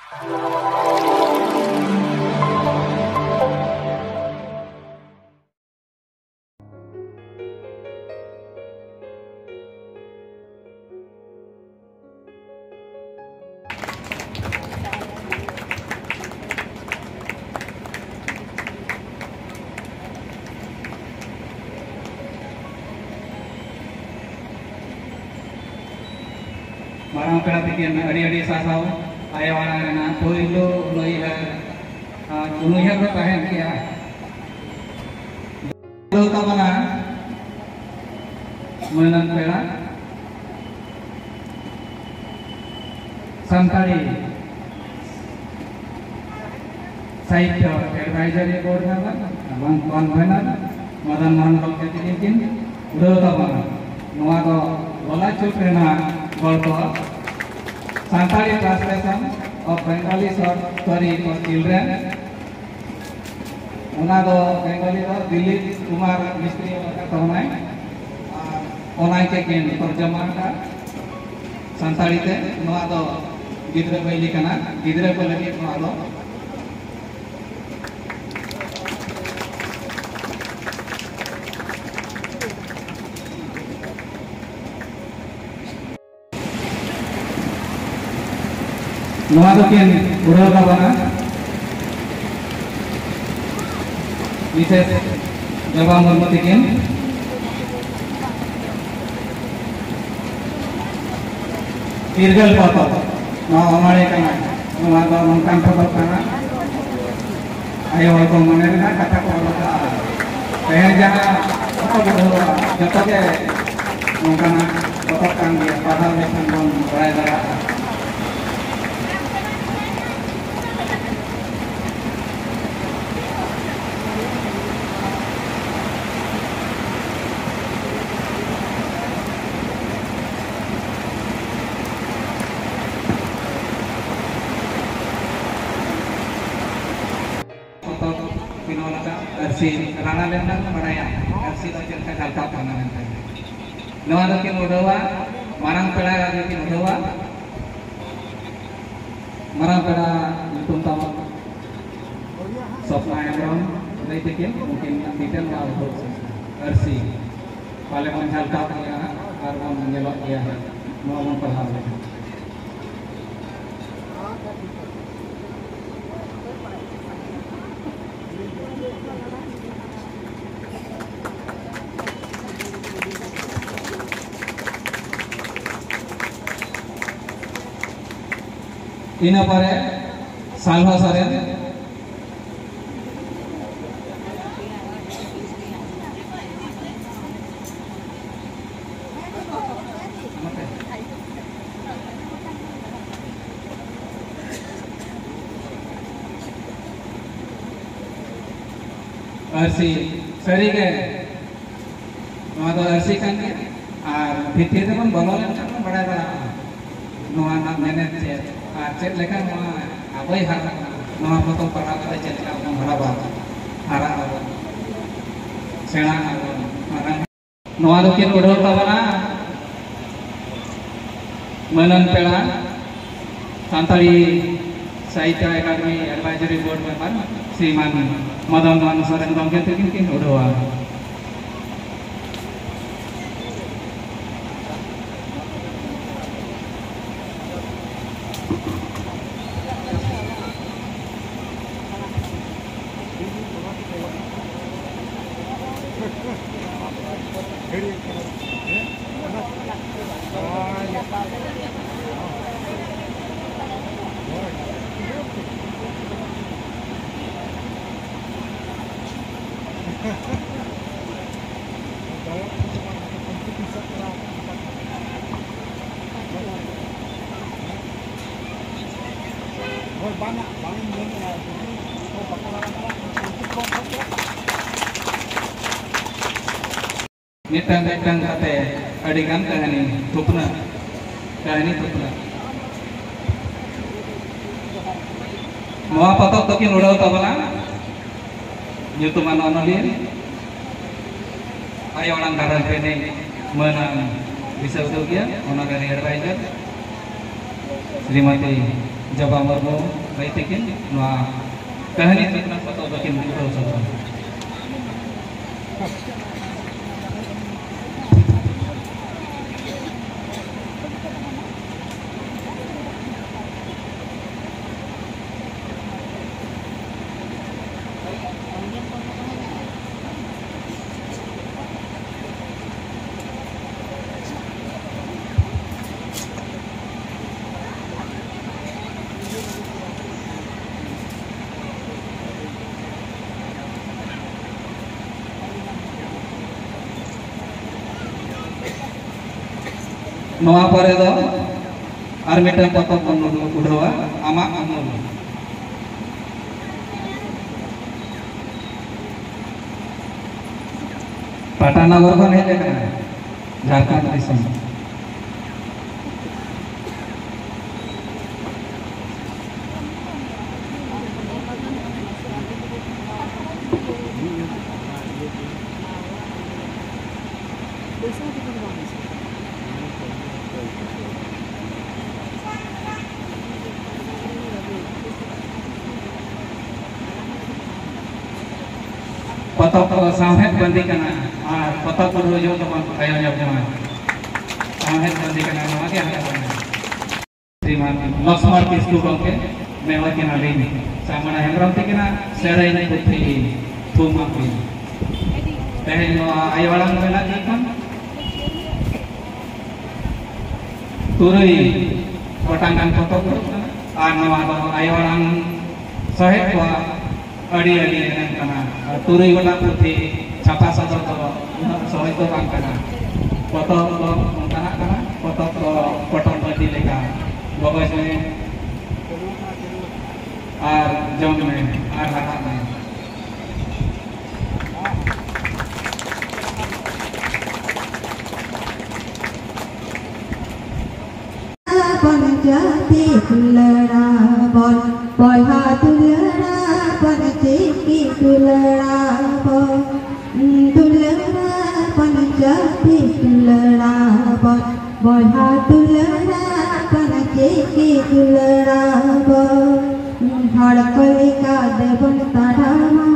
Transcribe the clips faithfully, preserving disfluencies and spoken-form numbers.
ᱢᱟᱨᱟᱝ ᱯᱮᱲᱟ ᱛᱤᱠᱤᱱ, ᱟᱹᱰᱤ ᱟᱹᱰᱤ ᱥᱟᱨᱦᱟᱣ᱾ ᱟᱭᱳ ᱟᱲᱟᱝ ᱨᱮᱱᱟᱜ ᱯᱳᱭᱞᱳ ᱩᱱᱩᱭᱦᱟᱹᱨ, ᱟᱨ ᱩᱱᱩᱭᱦᱟᱹᱨ ᱫᱚ ᱛᱟᱦᱮᱱ ᱜᱮᱭᱟ᱾ ᱫᱚ ᱛᱟᱵᱚᱱᱟ ᱢᱟᱹᱱᱟᱱ ᱯᱮᱲᱟ, Santali Sahitya advisory board member ᱮᱵᱚᱝ convener ᱢᱚᱫᱚᱱ ᱢᱳᱦᱚᱱ ᱜᱚᱢᱠᱮ ᱛᱤᱠᱤᱱ ᱠᱤᱱ ᱩᱰᱟᱹᱣ ᱛᱟᱵᱚᱱᱟ᱾ ᱱᱚᱣᱟ ᱫᱚ ᱜᱚᱞᱟ ᱪᱩᱴ ᱨᱮᱱᱟᱜ ᱜᱚᱞᱯᱚ, Santali translation of Bengali short story for children. ᱚᱱᱟ ᱫᱚ ᱵᱮᱝᱜᱚᱞᱤ ᱫᱚ ᱫᱤᱞᱤᱯ ᱠᱩᱢᱟᱨ ᱢᱤᱥᱛᱨᱤ ᱚᱞ ᱟᱠᱟᱫ ᱛᱟᱵᱚᱱᱟᱭ, ᱟᱨ ᱚᱱᱟ ᱜᱮ ᱠᱤᱱ ᱛᱚᱨᱡᱚᱢᱟ ᱟᱠᱟᱫ ᱥᱟᱱᱛᱟᱲᱤ ᱛᱮ᱾ ᱱᱚᱣᱟ ᱫᱚ ᱜᱤᱫᱽᱨᱟᱹ ᱵᱟᱹᱭᱞᱤ ᱠᱟᱱᱟ, ᱜᱤᱫᱽᱨᱟᱹ ᱠᱚ ᱞᱟᱹᱜᱤᱫ ᱱᱚᱣᱟ ᱫᱚ᱾ ᱱᱚᱣᱟ ᱫᱚᱠᱤᱱ ᱯᱩᱨᱟᱹᱣ ᱛᱟᱵᱚᱱᱟ ᱢᱤᱥᱮᱥ ᱡᱚᱵᱟ ᱢᱩᱨᱢᱩ ᱛᱤᱠᱤᱱ᱾ ᱪᱤᱨᱜᱟᱹᱞ ᱯᱚᱛᱚᱵ, ᱱᱚᱣᱟ ᱚᱱᱚᱬᱦᱮ ᱠᱟᱱᱟ᱾ ᱱᱚᱣᱟ ᱫᱚ ᱱᱚᱝᱠᱟᱱ ᱯᱚᱛᱚᱵ ᱠᱟᱱᱟ, ᱟᱭᱳ ᱦᱚᱲ ᱠᱚ ᱢᱚᱱᱮ ᱨᱮᱱᱟᱜ ᱠᱟᱛᱷᱟ ᱠᱚ ᱚᱞ ᱟᱠᱟᱫᱼᱟ᱾ ᱛᱮᱦᱮᱧ ᱡᱟᱦᱟᱸ ᱯᱚᱛᱚᱵ ᱩᱰᱷᱟᱹᱣᱟ, ᱡᱚᱛᱚ ᱜᱮ ᱱᱚᱝᱠᱟᱱᱟᱜ ᱯᱚᱛᱚᱵ ᱠᱟᱱ ᱜᱮᱭᱟ, ᱯᱟᱲᱦᱟᱣ ᱞᱮᱠᱷᱟᱱ ᱵᱚᱱ ᱵᱟᱲᱟᱭ ᱫᱟᱲᱮᱭᱟᱜᱼᱟ᱾ ᱯᱚᱛᱚᱵ ᱠᱤᱱ ᱚᱞ ᱟᱠᱟᱫ ᱟᱹᱨᱥᱤ ᱨᱟᱲᱟ ᱞᱮᱱᱠᱷᱟᱱ ᱵᱟᱲᱟᱭᱟ ᱟᱹᱨᱥᱤ ᱫᱚ ᱪᱮᱫ ᱞᱮᱠᱟ ᱡᱷᱟᱞᱠᱟᱜ ᱠᱟᱱᱟ ᱢᱮᱱᱛᱮ᱾ ᱱᱚᱣᱟ ᱫᱚᱠᱤᱱ ᱩᱰᱷᱟᱹᱣᱟ, ᱢᱟᱨᱟᱝ ᱯᱮᱲᱟ ᱜᱮᱠᱤᱱ ᱩᱰᱷᱟᱹᱣᱟ᱾ ᱢᱟᱨᱟᱝ ᱯᱮᱲᱟ ᱧᱩᱛᱩᱢ ᱛᱟᱢ ᱥᱚᱯᱱᱟ ᱦᱮᱢᱵᱨᱚᱢ ᱞᱟᱹᱭ ᱛᱟᱹᱠᱤᱱ, ᱩᱱᱠᱤᱱ ᱛᱤ ᱛᱮ ᱱᱚᱣᱟ ᱩᱰᱷᱟᱹᱣ ᱟᱹᱨᱥᱤ ᱯᱟᱞᱮ ᱵᱚᱱ ᱡᱷᱟᱞᱠᱟᱣ ᱜᱮᱭᱟ ᱟᱨ ᱵᱚᱱ ᱧᱮᱞᱚᱜ ᱜᱮᱭᱟ, ᱱᱚᱣᱟ ᱵᱚᱱ ᱯᱟᱲᱦᱟᱣ ᱞᱮᱠᱷᱟᱱ᱾ ᱤᱱᱟᱹ ᱯᱚᱨᱮ ᱥᱟᱞᱵᱷᱟ ᱥᱚᱨᱮᱱ᱾ ᱟᱹᱨᱥᱤ, ᱥᱟᱹᱨᱤᱜᱮ ᱱᱚᱣᱟ ᱫᱚ ᱟᱹᱨᱥᱤ ᱠᱟᱱ ᱜᱮᱭᱟ᱾ ᱟᱨ ᱵᱷᱤᱛᱤᱨ ᱨᱮᱵᱚᱱ ᱵᱚᱞᱚ ᱞᱮᱱᱠᱷᱟᱱ ᱵᱚᱱ ᱵᱟᱲᱟᱭ ᱫᱟᱲᱮᱭᱟᱜᱼᱟ ᱱᱚᱣᱟ ᱨᱮᱱᱟᱜ ᱢᱮᱱᱮᱛ ᱪᱮᱫ ᱟᱨ ᱪᱮᱫ ᱞᱮᱠᱟ ᱱᱚᱣᱟ ᱟᱵᱚᱭ ᱦᱟᱨᱟ ᱠᱟᱱᱟ᱾ ᱱᱚᱣᱟ ᱯᱚᱛᱚᱵ ᱯᱟᱲᱦᱟᱣ ᱠᱟᱛᱮ ᱪᱮᱫ ᱞᱮᱠᱟ ᱵᱚᱱ ᱦᱟᱨᱟ ᱵᱟᱲᱟᱜᱼᱟ, ᱦᱟᱨᱟᱜ ᱟᱵᱚᱱ, ᱥᱮᱬᱟᱜ ᱟᱵᱚᱱ, ᱢᱟᱨᱟᱝ ᱱᱚᱣᱟ ᱫᱚᱠᱤᱱ ᱩᱰᱷᱟᱹᱣ ᱛᱟᱵᱚᱱᱟ ᱢᱟᱹᱱᱟᱱ ᱯᱮᱲᱟ, Santali Sahitya academy advisory board member Shriman Madan Mohan Soren ᱜᱚᱢᱠᱮ ᱛᱟᱹᱠᱤᱱ ᱠᱤᱱ ᱩᱰᱷᱟᱹᱣᱟ᱾ ᱢᱤᱫᱴᱟᱝ ᱢᱤᱫᱴᱟᱝ ᱠᱟᱛᱮ ᱟᱹᱰᱤ ᱜᱟᱱ ᱠᱟᱹᱦᱱᱤ ᱛᱷᱩᱯᱱᱟᱹ, ᱠᱟᱹᱦᱱᱤ ᱛᱷᱩᱯᱱᱟᱹ᱾ ᱱᱚᱣᱟ ᱯᱚᱛᱚᱵ ᱫᱚᱠᱤᱱ ᱩᱰᱷᱟᱹᱣ ᱛᱟᱵᱚᱱᱟ ᱧᱩᱛᱩᱢᱟᱱ ᱚᱱᱚᱞᱤᱭᱟᱹ, ᱟᱭᱳ ᱟᱲᱟᱝ ᱜᱷᱟᱨᱚᱸᱡᱽ ᱨᱤᱱᱤᱡ ᱢᱟᱹᱱᱟᱱ ᱫᱤᱥᱟᱹ ᱩᱫᱩᱜᱤᱭᱟᱹ, ᱚᱱᱟᱨᱮ ᱮᱰᱵᱟᱭᱡᱟᱨ᱾ ᱥᱨᱤᱢᱚᱛᱤ ᱡᱚᱵᱟ ᱢᱩᱨᱢᱩ ᱫᱟᱹᱭ ᱛᱟᱹᱠᱤᱱ ᱱᱚᱣᱟ ᱠᱟᱹᱦᱱᱤ ᱛᱤᱠᱤᱱ ᱯᱚᱛᱚᱵ ᱫᱚᱠᱤᱱ ᱩᱰᱷᱟᱹᱣ ᱥᱚᱫᱚᱨᱟ᱾ ᱱᱚᱣᱟ ᱯᱚᱨᱮ ᱫᱚ ᱟᱨ ᱢᱤᱫᱴᱟᱝ ᱯᱚᱛᱚᱵ ᱵᱚᱱ ᱩᱰᱷᱟᱹᱣᱟ, ᱟᱢᱟᱜ ᱩᱢᱩᱞ᱾ ᱴᱟᱴᱟᱱᱚᱜᱚᱨ ᱠᱷᱚᱱ ᱦᱮᱡ ᱟᱠᱟᱱᱟ, ᱡᱷᱟᱲᱠᱷᱚᱸᱰ ᱫᱤᱥᱚᱢ᱾ ᱯᱚᱛᱚᱵ ᱠᱚ ᱥᱟᱶᱦᱮᱫ ᱵᱟᱸᱫᱤ ᱠᱟᱱᱟ ᱟᱨ ᱯᱚᱛᱚᱵ ᱩᱰᱷᱟᱹᱣ ᱡᱚᱦᱚᱜ ᱫᱚᱵᱚᱱ ᱛᱟᱭᱚᱢ ᱧᱚᱜ ᱠᱟᱱᱟ᱾ ᱥᱟᱶᱦᱮᱫ ᱵᱟᱸᱫᱤ ᱠᱟᱱᱟ, ᱱᱚᱣᱟ ᱜᱮ ᱟᱞᱮ ᱠᱟᱱᱟ᱾ ᱥᱨᱤᱢᱟᱱ ᱞᱚᱠᱥᱢᱚᱬ ᱠᱤᱥᱠᱩ ᱜᱚᱢᱠᱮ, ᱱᱮᱦᱚᱨ ᱠᱤᱱᱟᱞᱤᱧ ᱥᱟᱢᱟᱲᱟ ᱦᱮᱢᱵᱨᱚᱢ ᱛᱤᱠᱤᱱᱟᱜ ᱥᱮᱨᱮᱧ ᱯᱩᱛᱷᱤ ᱛᱷᱩᱢᱟᱜ ᱵᱤᱱ᱾ ᱛᱮᱦᱮᱧ ᱱᱚᱣᱟ ᱟᱭᱳ ᱟᱲᱟᱝ ᱢᱮᱞᱟ ᱪᱮᱫ ᱠᱟᱱ? ᱛᱩᱨᱩᱭ ᱜᱚᱴᱟᱝ ᱜᱟᱱ ᱯᱚᱛᱚᱵ ᱠᱚ ᱠᱟᱱᱟ᱾ ᱟᱨ ᱱᱚᱣᱟ ᱫᱚ ᱟᱭᱳ ᱟᱲᱟᱝ ᱥᱟᱶᱦᱮᱫ ᱠᱚᱣᱟᱜ ᱟᱹᱰᱤ ᱟᱹᱰᱤ ᱮᱱᱮᱢ ᱠᱟᱱᱟ᱾ ᱟᱨ ᱛᱩᱨᱩᱭ ᱜᱚᱴᱟᱝ ᱯᱩᱛᱷᱤ ᱪᱷᱟᱯᱟ ᱥᱚᱫᱚᱨ ᱫᱚ ᱩᱱᱟᱹᱜ ᱥᱚᱦᱚᱡ ᱫᱚ ᱵᱟᱝ ᱠᱟᱱᱟ᱾ ᱯᱚᱛᱚᱵ ᱫᱚ ᱚᱱᱠᱟᱱᱟᱜ ᱠᱟᱱᱟ, ᱯᱚᱛᱚᱵ ᱫᱚ ᱯᱚᱴᱚᱢ ᱵᱟᱹᱴᱤ ᱞᱮᱠᱟ᱾ ᱜᱚᱜᱚᱡ ᱢᱮ ᱟᱨ ᱡᱚᱢ ᱢᱮ ᱟᱨ ᱦᱟᱨᱟᱜ ᱢᱮ᱾ ᱵᱚᱱ ᱡᱟᱹᱛᱤ ᱫᱩᱞᱟᱹᱲᱟ ᱵᱚᱱ, ᱵᱚᱭᱦᱟ ᱫᱩᱞᱟᱹᱲᱟ ᱵᱚᱱ, ᱪᱤᱠᱤ ᱫᱩᱞᱟᱹᱲᱟ ᱵᱚᱱ, ᱫᱩᱞᱟᱹᱲᱟ ᱵᱚᱱ, ᱡᱟᱹᱛᱤ ᱫᱩᱞᱟᱹᱲᱟ ᱵᱚᱱ, ᱵᱚᱭᱦᱟ ᱫᱩᱞᱟᱹᱲᱟ ᱵᱚᱱ, ᱪᱤᱠᱤ ᱫᱩᱞᱟᱹᱲᱟᱵᱚ᱾ ᱦᱚᱲ ᱠᱚ ᱞᱮᱠᱟ ᱫᱮᱵᱚᱱ ᱛᱟᱲᱟᱢᱟ,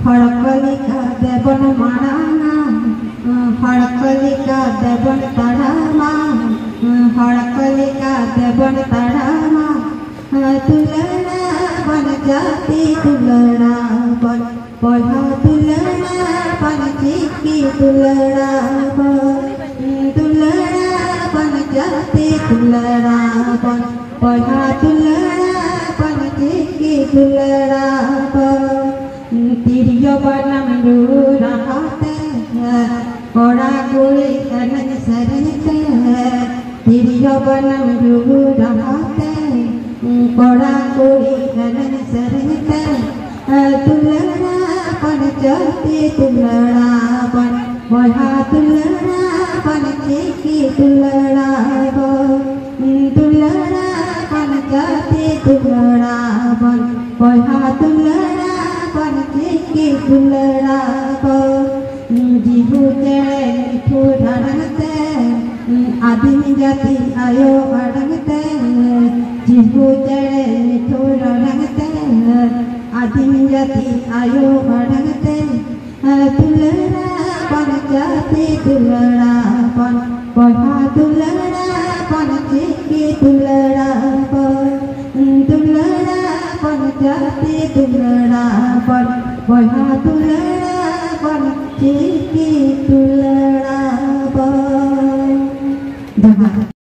ᱦᱚᱲ ᱠᱚ ᱞᱮᱠᱟ ᱫᱮᱵᱚᱱ ᱢᱟᱲᱟᱝᱟ, ᱦᱚᱲ ᱠᱚ ᱞᱮᱠᱟ ᱫᱮᱵᱚᱱ ᱛᱟᱲᱟᱢᱟ, ᱦᱚᱲ ᱠᱚ ᱞᱮᱠᱟ ᱫᱮᱵᱚᱱ ᱛᱟᱲᱟᱢᱟ᱾ ᱫᱩᱞᱟᱹᱲᱟᱵᱚᱱ ᱡᱟᱹᱛᱤ ᱫᱩᱞᱟᱹᱲᱟᱵᱚᱱ, ᱵᱚᱭᱦᱟ ᱫᱩᱞᱟᱹᱲᱟᱵᱚᱱ ᱪᱤᱠᱤ ᱫᱩᱞᱟᱹᱲᱟᱵᱚᱱ, ᱫᱩᱞᱟᱹᱲᱟᱵᱚᱱ ᱡᱟᱹᱛᱤ ᱫᱩᱞᱟᱹᱲᱟᱵᱚᱱ, ᱵᱚᱭᱦᱟ ᱫᱩᱞᱟᱹᱲᱟᱵᱚᱱ ᱪᱤᱠᱤ ᱫᱩᱞᱟᱹᱲᱟᱵᱚᱱ᱾ ᱛᱤᱨᱭᱳ ᱵᱟᱱᱟᱢ ᱨᱩ ᱨᱟᱦᱟ ᱛᱮ, ᱠᱚᱲᱟ ᱠᱩᱲᱤ ᱮᱱᱮᱡ ᱥᱮᱨᱮᱧ ᱛᱮ, ᱛᱤᱨᱭᱳ ᱵᱟᱱᱟᱢ ᱨᱩ ᱨᱟᱦᱟ ᱛᱮ, ᱠᱚᱲᱟ ᱠᱩᱲᱤ ᱮᱱᱮᱡ ᱥᱮᱨᱮᱧ ᱛᱮ, ᱫᱩᱞᱟᱹᱲᱟᱵᱚᱱ ᱡᱟᱹᱛᱤ ᱫᱩᱞᱟᱹᱲᱟᱵᱚᱱ, ᱵᱚᱭᱦᱟ ᱫᱩᱞᱟᱹᱲᱟᱵᱚᱱ ᱪᱤᱠᱤ ᱫᱩᱞᱟᱹᱲᱟᱵᱚᱱ, ᱫᱩᱞᱟᱹᱲᱟᱵᱚᱱ ᱡᱟᱹᱛᱤ ᱫᱩᱞᱟᱹᱲᱟᱵᱚᱱ, ᱵᱚᱭᱦᱟ ᱫᱩᱞᱟᱹᱲᱟᱵᱚᱱ ᱪᱤᱠᱤ ᱫᱩᱞᱟᱹᱲᱟᱵᱚᱱ᱾ ᱡᱤᱦᱩ ᱪᱮᱬᱮ ᱢᱤᱴᱷᱩ ᱟᱲᱟᱝ ᱛᱮ, ᱟᱹᱫᱤᱢ ᱡᱟᱹᱛᱤ ᱟᱭᱳ ᱟᱲᱟᱝ ᱛᱮ, ᱡᱤᱦᱩ ᱪᱮᱬᱮ ᱢᱤᱴᱷᱩ ᱟᱲᱟᱝ ᱛᱮ, ᱟᱹᱫᱤᱢ ᱡᱟᱹᱛᱤ ᱟᱭᱳ ᱟᱲᱟᱝ ᱛᱮ, ᱫᱩᱞᱟᱹᱲᱟᱵᱚᱱ ᱡᱟᱹᱛᱤ ᱫᱩᱞᱟᱹᱲᱟᱵᱚᱱ, ᱵᱚᱭᱦᱟ ᱫᱩᱞᱟᱹᱲᱟᱵᱚᱱ ᱪᱤᱠᱤ ᱫᱩᱞᱟᱹᱲᱟᱵᱚᱱ, ᱫᱩᱞᱟᱹᱲᱟᱵᱚᱱ ᱡᱟᱹᱛᱤ ᱫᱩᱞᱟᱹᱲᱟᱵᱚᱱ, ᱵᱚᱭᱦᱟ ᱫᱩᱞᱟᱹᱲᱟᱵᱚᱱ ᱪᱤᱠᱤ ᱫᱩᱞᱟᱹᱲᱟᱵᱚᱱ᱾ ᱡᱚᱦᱟᱨ᱾